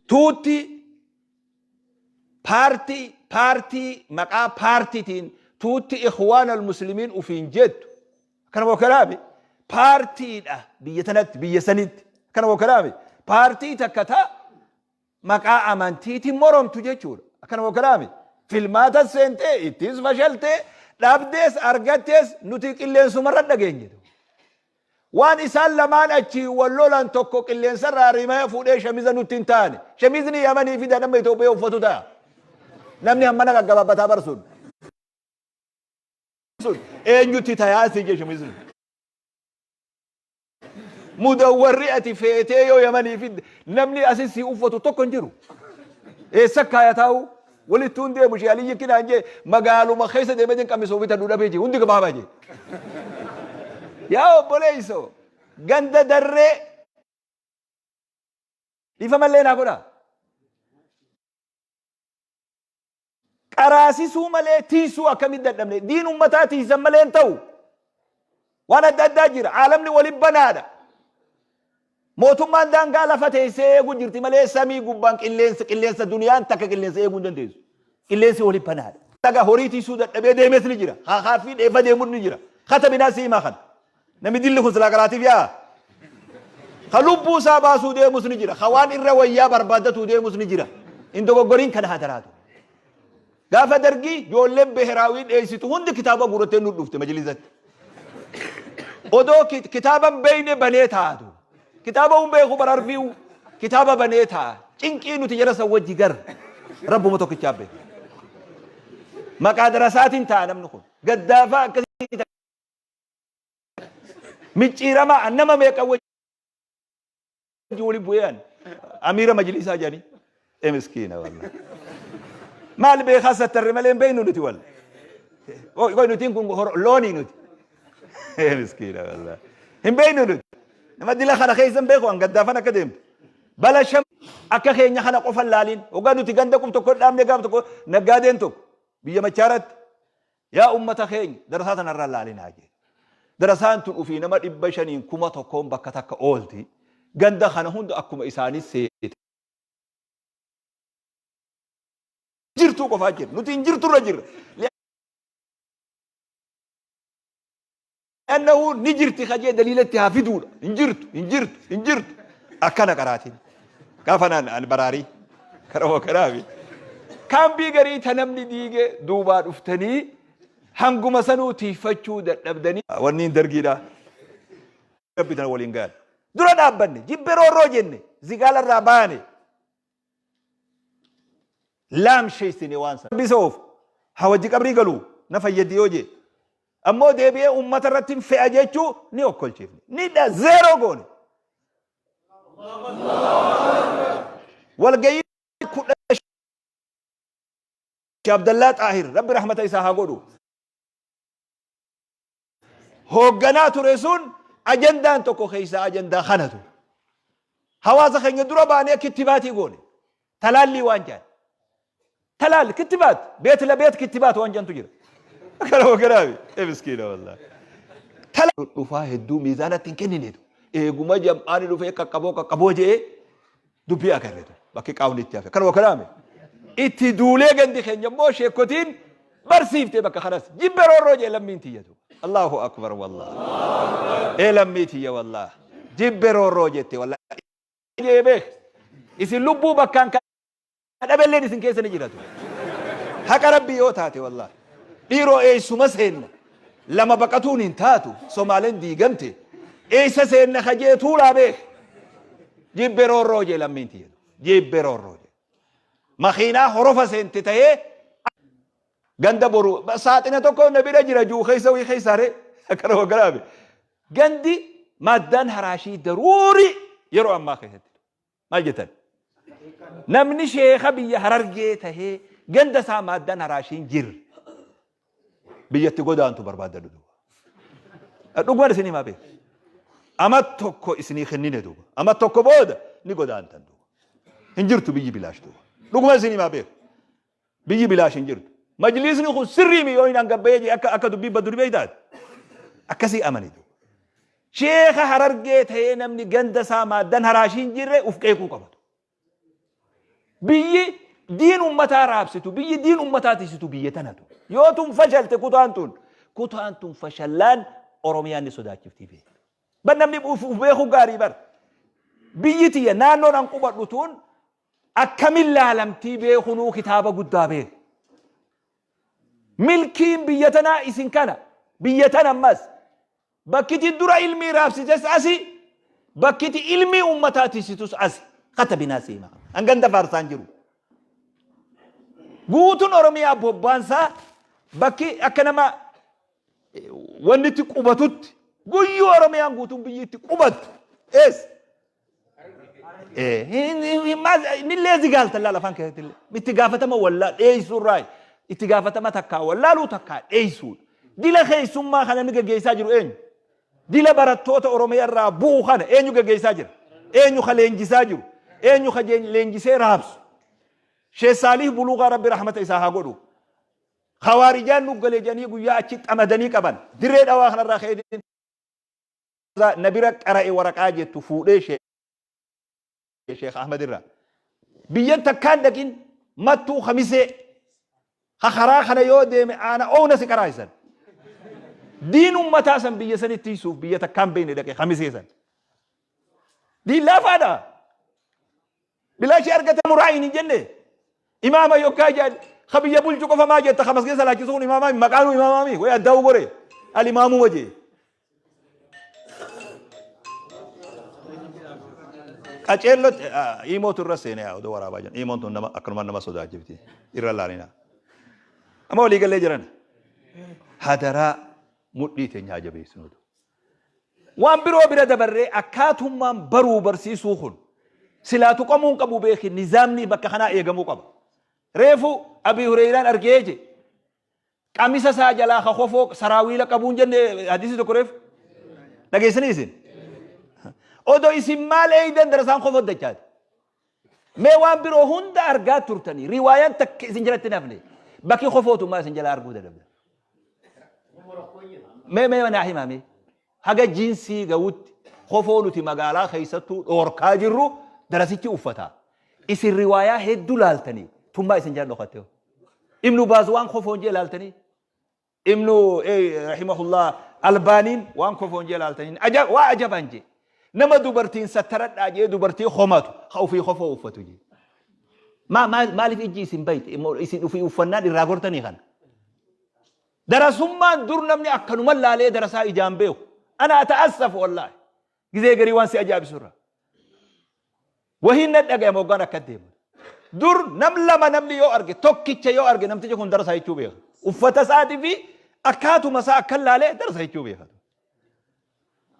Tuutti paartii paartii maqaa paartiitiin tuutti Ikhwaan al-Muslimiin ufiin jettu kana wakalaami paartiidha biyya tanatti biyya sanitti kana wakalaami paartii takka ta maqaa amantiitiin moromtu jechuudha. Akkana wakalaami filmaata seentee ittis fashaltee dhabdees argattees nuti qilleensumarra dhageenye. Waan isaan lamaan achii wal lolan tokko qilleensarraa rimee fuudhee shamiza nutti hin taane. Shamizni Yamanii fidan amma Itoophiyaa uffatu ta'a. Namni hammana gaggabaabbataa bar sun. Sun eenyutti tayaa si jee shamizni. Mudawwarri ati feetee yoo Yamanii fidde namni asis si uffatu tokko hin jiru. Eessa kaaya taa'u? Walittuu hin deemu shee Aliyyi kinaan jee magaaluma keessa deemeetiin qamisoo bitadhu dhabee jee hundi gabaabaa jee. Yaa obboleessoo ganda darree dhiifamallee naa godhaa. Qaraasisuu malee tiisuu akkamitti dadhabne diin ummataa tiisan malee hin ta'u. Waan adda addaa jira. Aalamni waliin banaadha. Mootummaan daangaa lafa teessee eeguu jirti malee samii gubbaan qilleensa qilleensa duniyaan takka qilleensa eeguu hin dandeessu. Qilleensi waliin banaadha. Dhaga horii tiisuu dadhabee deemes ni jira. Haafii dheefa deemuun ni jira. Kata binaa si himaa kana. Namni dilli kun silaa qaraatiif yaa'a. Ka lubbuu isaa baasuu deemus ni jira. Ka waan irra wayyaa barbaaddatuu deemus ni jira. Hin dogoggoriin kana hadaraatu. Gaafa dargii ijoolleen beheraawii dheessitu hundi kitaaba guurattee nu dhufte majlisatti. Odoo kitaaba hin beekne banee taatu. Kitaaba hin beeku bararfiiwu kitaaba banee taa. Cinqii nuti jara san wajji gar. Rabbuma tokkichaa beeka. Maqaa darasaatiin ta'a namni kun. Gaddaafaa akkasii micciiramaa nama meeqa wajji wali bu'ee an amiira majlisaa jedhanii ee miskiina wallah maal beekaa sattarre malee hin beeknu nuti walla qoy nutiin kun loonii nuti ee miskiina wallah hin beeknu nuti nama dila kana keessa hin beeku an gaddaafan akka deemtu bala sham akka keenya kana qofa laaliin hoggaa nuti ganda qub tokko dhaabne gaaf tokko naggaadeen tokko biyya machaaratti Yaa ummata keenya darasaa tana irraa laalinaa jee. Darasaan tun ufii nama 500n 1000n bakka takka oolti. Ganda kana hunda akkuma isaanii seete. Jirtuu qofaa jira. Nuti hin jirturra jirra. Li'annahu ni jirti kajee daliila itti haa fiduudha. Hin jirtu, hin jirtu, hin jirtu. Akkana qaraatiin. Gaafa naan ani baraarii. Karama kanaafi. Kaambii garii ta namni diige duubaa dhuftanii hanguma sanuu tiiffachuu dadhabdanii. Wanni hin dargiidha. Rabbi tana waliin gahan. Dura dhaabbanne jibbe roorroo jenne zigaala irraa baane. Laamsheessine waan sana. Rabbi isa oofu. Haa wajji qabrii galu na fayyaddi yoo jee. Ammoo deebi'ee uummata irratti hin fe'a jechuu ni okkolchiifne. Ni dha zeeroo goone. Walgayii 10 Abdallaa Xaahir Rabbi rahmata isaa haa godhu. Hoogganaa ture sun ajandaan tokko keessaa ajandaa kana ture. Hawaasa keenya dura baanee kittibaatii goone. Talaallii waan jedhan. Talaalli kittibaat beet la beet kittibaat waan jedhantu jira. Kana kanaafi ee miskiina wallahi. Tala dhufaa hedduu miizaanatti hin kennineetu. Eeguma jam'aani dhufee qaqqaboo qaqqaboo jedhee dubbii agarreetu bakki qaawni itti hafe. Kanuma kanaame itti duulee gandi keenya immoo sheekkotiin barsiifte bakka kanas jibbe roorroo jee lammiin tiyyatu. Allahu akbar wallah. Ee lammii tiyya wallah. Jibbe roorroo jette wallah. Jee beek. Isin lubbuu bakkaan dhabelleen isin keessa ni jiratu. Haqa rabbii yoo taate wallahi. Dhiiroo eessuma seenna. Lama baqatuun hin taatu. Somaaleen diigamte. Eessa seenna kajee tuulaa beek. Jibbe roorroo jee lammiin tiyya. Jibbe roorroo jee. Makiinaa horofa seente tahee ganda boru saaxina tokko na bira jira juu keessa wii keessa ree akkana waggaraame. Gandi maaddaan haraashii daruurii yeroo ammaa keessatti. Maal jettan? Namni sheeka biyya Harargee tahee ganda isaa maaddaan haraashiin jirre biyyatti godaantu barbaadadhu duuba. Dhugumaan isin himaa beeku. Ama tokko isinii kennine duuba. Ama tokko booda ni godaantan duuba. Hin jirtu biyyi bilaash duuba. Dhugumaan isin himaa beeku. Biyyi bilaash hin jirtu. Majliisni kun sirrii mi yoo hin hangabbayee jee akka akka dubbii baddu dhibee taate. Akkasii amani duuba. Sheeka Harargee ta'ee namni ganda isaa maaddan haraashii hin jirre uf qeequu qabatu. Biyyi diin ummataa raabsitu, biyyi diin ummataa tiksitu biyya tanatu. Yoo tun fashalte kutaan tun, kutaan tun fashallaan Oromiyaan ni sodaachiftii beektu. Bar namni uf beeku gaarii bar. Biyyi tiyya naannoon an qubadhu tun akkamin laalamtii beekunuu kitaaba guddaa beeku. Milkiin biyya tanaa isin kana. Biyya tana ammas. Bakkiti dura ilmii raabsites asi, bakkiti ilmii ummataa tisitus asi. Katabinaa siima. An ganda faarsaan jiru. Guutuun Oromiyaa bobbaansaa bakki akka nama wanni itti qubatutti guyyuu Oromiyaan guutuun biyyi itti qubattu. Eessa? Nillee zigaaltan laala afaan keessatti illee. Itti gaafatama wallaa dheessuurraa itti gaafatama takkaa wallaaluu takkaa dheessuudha. Dila keessummaa kana namni gaggeessaa jiru eenyu? Dila barattoota Oromiyaa irraa bu'u kana eenyu gaggeessaa jira? Eenyu ka leenjisaa jiru? Eenyu ka leenjisee raabsu? Sheekh Saalih Buluuqaa Rabbi rahmata isaa haa godhu. Khawaarijaan nu gale jedhanii guyyaa achi xamadanii qaban. Dirree dhawaa kanarraa ka'ee na bira qara'e waraqaa jettu fuudhee Sheekh Ahmad irraa. Biyyan takkaan dhaqin mattuu kamisee ka karaa kana yoo deeme aana oona si qaraa'isan. Diin ummataa san biyya sanitti tiisuuf biyya takkaan beekne dhaqe kamisee san. Diin laafaadha. Bilaashii argate muraa'iin hin jenne. Imaama yokkaa jedhan ka biyya bulchu qofa maa jetta ka masgida salaachisu kun imaamaa maqaanuu imaamaami way addaa'uu gore al imaamuma jee. Qaceellotti iimootu irra seenee haa odoo waraabaa jiran iimoon tun nama akkanumaan nama sodaachifti irra laalina. Amma walii galee jiran hadaraa mudhii teenya haa jabeessinuutu. Waan biroo bira dabarree akkaatummaan baruu barsiisuu kun silaa tuqamuu hin qabu beeki nizaamni bakka kanaa eegamuu qaba. Reefu Abii Hureyraan argee je qamisa isaa jalaa ka kofoo saraawiila qabuun jenne hadiisi tokko reefu dhageessanii isin. Odoo isin maal eeydan darasaan kofoo dachaate. Mee waan biroo hunda argaa turtanii riwaayaan takka isin jalatti hin hafne bakki kofootummaa isin jalaa arguu dadhabda. Mee mee naa himaa mee haga jiinsii ga'utti kofoo nuti magaalaa keessattuu dhoorkaa jirru darasichi uffata. Isin riwaayaa hedduu laaltanii tummaa isin jala dhokatte. Ibnu Baaz waan kofoon jee laaltanii Ibnu rahimahullah Albaaniin waan kofoon jee laaltaniin waa ajabaan jee. Nama dubartiin sattaradhaa jee dubartii komatu ka ofii kofoo uffatu jee. Maa maaliif ijji isin bayte isin ofii uffannaan irraa gortanii kana. Darasummaan dur namni akkanuma laalee darasaa ijaan beeku. Ana ata'assafu wallaahi. Gizee garii waan si ajaa'ibsu irraa. Wahiin na dhagayama hoggaan akka deemu. Dur nam lama namni yoo arge tokkicha yoo arge namtichi kun darasa jechuu beeka. Uffata isaatii fi akkaatuma isaa akka laalee darasa jechuu beeka.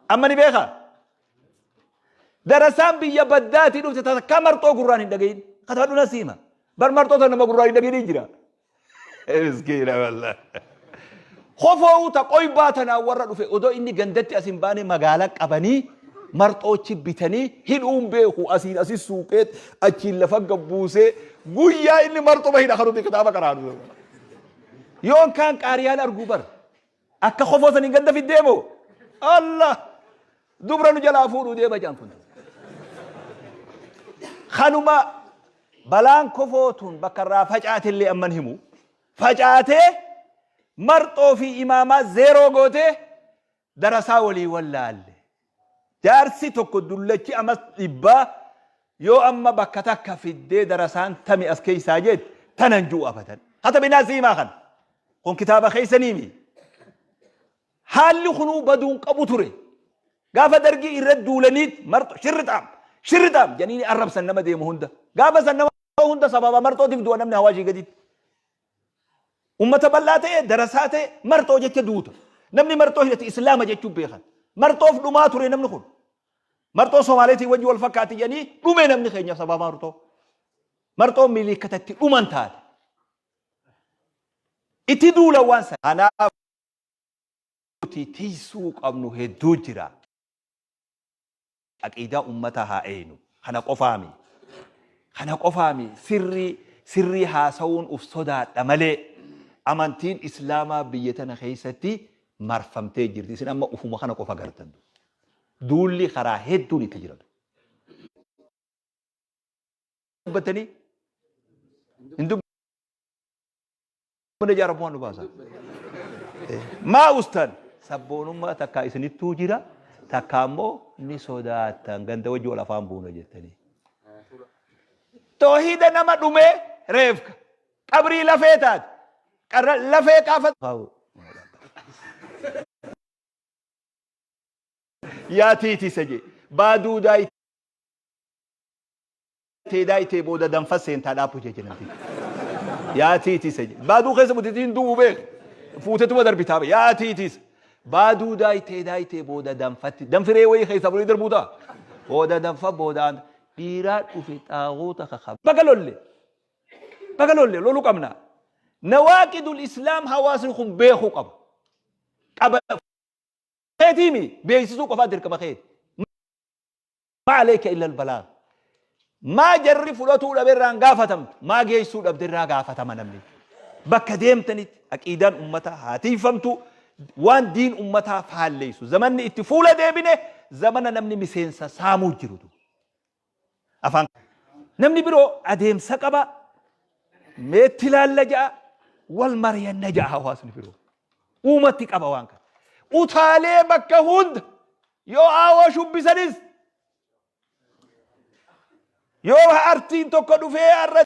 Amma ni beeka. Darasaan biyya baddaatii dhufte takka marxoo gurraan hin dhagayin. Katabadhu na siima. Bar marxoo tan nama gurraan hin dhagayin jira. Miskiina wallahi. Kofoo ta qoybaa tanaa warra dhufe odoo inni gandatti as hin baane magaalaa qabanii marxoochi bitanii hidhuun beeku asiin asi suuqee achiin lafa gabbuusee guyyaa inni marxuma hidha kanuti kitaaba qaraanu. Yoon kaan qaariyaan arguu bar akka kofoo saniin ganda fiddee moo Allah dubra nu jalaa fuudhuu deema jaan kun. Kanuma Balaan kofoo tun bakka irraa facaatellee amman himu. Facaatee marxoo fi imaamaa zeeroo gootee darasaa walii wallaalle. Jaarsi tokko dullachi amas dhibbaa yoo amma bakka takka fiddee darasaan tami as keessaa jette tanan ju'u abadan. Katabinaa siimaa kana. Kun kitaaba keessaniimi. Haalli kunuu baduu hin qabu ture. Gaafa dargii irra duulaniit marxo shirrixaam shirrixaam jedhanii ni arrabsan nama deemu hunda. Gaafa san nama hunda sababa marxootiif du'a namni hawaashii gaditti. Ummata bal'aa ta'e darasaa ta'e marxoo jecha duuta. Namni marxoo hidhate islaama jechuun beekan. Marxoof dhumaa ture namni kun. Marxoo Somaaleetiin wajji wal fakkaati jedhanii dhume namni keenya sababa marxoo. Marxoon miliikata itti dhuman taate. Itti duulan waan sana. Kanaaf nuti tiysuu qabnu hedduu jira. Aqiidaa ummataa haa eeynu. Kana qofaami. Kana qofaami sirrii sirrii haasawuun uf sodaadha malee amantiin islaamaa biyya tana keessatti marfamtee jirti. Isin amma ufuma kana qofa gartan. Duulli karaa hedduun itti jira. Dubbatanii Hin dubbanne jaa Rabbumaan nu baasa. Maa ustan sabboonummaa takkaa isinittuu jira takkaa immoo ni sodaattan ganda wajji wal afaan buuna jettanii. Toohida nama dhumee reefka qabrii lafee taate qarra lafee qaafa. Yaa tiitisa jee baaduu daayitee daayitee booda danfa seentaa dhaabbu jee namtichi. Yaa tiitisa jee baaduu keessa butitiin du'u beek fuutetuma darbitaa bee yaa tiitisa baaduu daayitee daayitee booda danfatti danfiree wayii keessaa fuudhee darbuu ta'a. Booda danfa boodaan dhiiraa dhufe xaagoota kakaba. Baga lolle baga lolle loluu qabna. Nawaaqidul Islaam hawaasni kun beekuu qaba. Qaba. Keetiimi beeksisuu qofaa dirqama keeti. Maa aleeka illa albalaag. Maa jarri fudhatuu dhabe irraa hin gaafatamtu. Maa geessuu dhabde irraa gaafatama namni. Bakka deemtanitti aqiidaan ummataa haa tiiyfamtu. Waan diin ummataa faalleessu. Zamanni itti fuula deebine zamana namni miseensa saamuu jirutu. Afaan namni biroo adeemsa qaba. Meetti laalla ja'a. Wal mari'anna ja'a hawaasni biroo. Uumatti qaba waan kana. Utaalee bakka hunda yoo aawoo shubbisanis yoo artiin tokko dhufee har'a